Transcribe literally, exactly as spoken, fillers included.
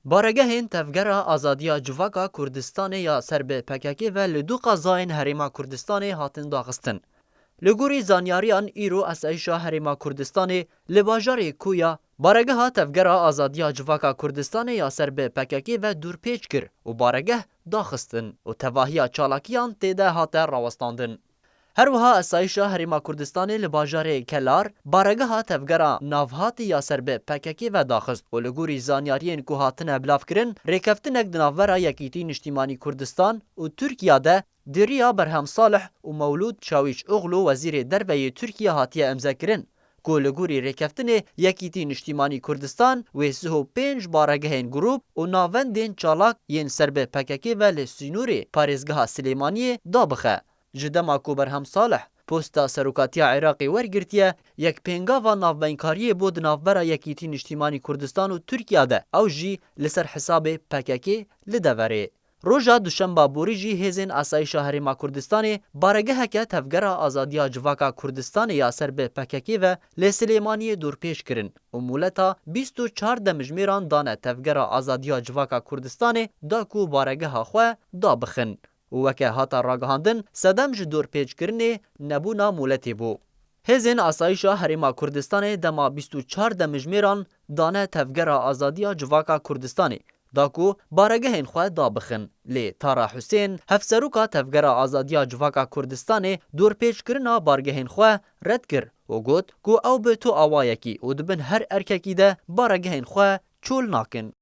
Baregehên Tevgera Azadiya Civaka Kurdistanê ya ser bi P K K ve li du qezayên Herêma Kurdistanê hatin daxistin. Li gorî zanyariyan, îro Asayîşa Herêma Kurdistanê li bajarê Koya baregeha Tevgera Azadiya Civaka Kurdistanê ya ser bi P K K ve dûrpêç kir û baregeh daxistin û tevahiya çalakiyan tê de hate rawestandin. Her wiha Asayîşa Herêma Kurdistanê li bajarê Kelar baregeha Tevgera Navhatî ya ser bi P K K ve daxist û li gorî zanyariyên ku hatine bilavkirin, rêkeftinek di navbera Yekîtî Niştîmanî Kurdistan û Tirkiya de di riya Berhem Salih û Mewlûd Çawîçoglu, Wezîrê Derve yê Tirkiye, hatiye imzekirin, ku li gorî rêkeftinê Yekîtî Niştîmanî Kurdistan wê sih û pênc baregehên grûp û navendên çalak yên ser bi P K K ve li sînorê parêzgeha Silêmaniyê dabixe. Ji dema ku Berhem Salih posta serokatiya Iraqê wergirtiye, yek pêngava navbeynkariye bû di navbera Yekîtî Niştîmanî Kurdistan û Tirkiya de, ew jî li ser hesabê P K K li deverê. Roja duşemba borî jî hêzên Asayîşa Herêma Kurdistanê baregeheke Tevgera Azadiya Civaka Kurdistanê ya ser bi P K K ve li Silêmaniyê dorpêç kirin û mûleta bîst û çar demjimêran dane Tevgera Azadiya Civaka Kurdistanê da ku baregeha xwe dabixin. Û weke hate ragihandin, sedem ji dorpêçkirinê nebûna mûletê bû. Hêzên Asayîşa Herêma Kurdistanê dema bîst û çar demjimêran dane Tevgera Azadiya Civaka Kurdistanê da ku baregehên xwe dabixin. Lê Tara Husên, hevseroka Tevgera Azadiya Civaka Kurdistanê, dorpêçkirina bargehên xwe red kir û got ku ew bi tu awayekî û di bin her erkekî de baregehên xwe çol nakin.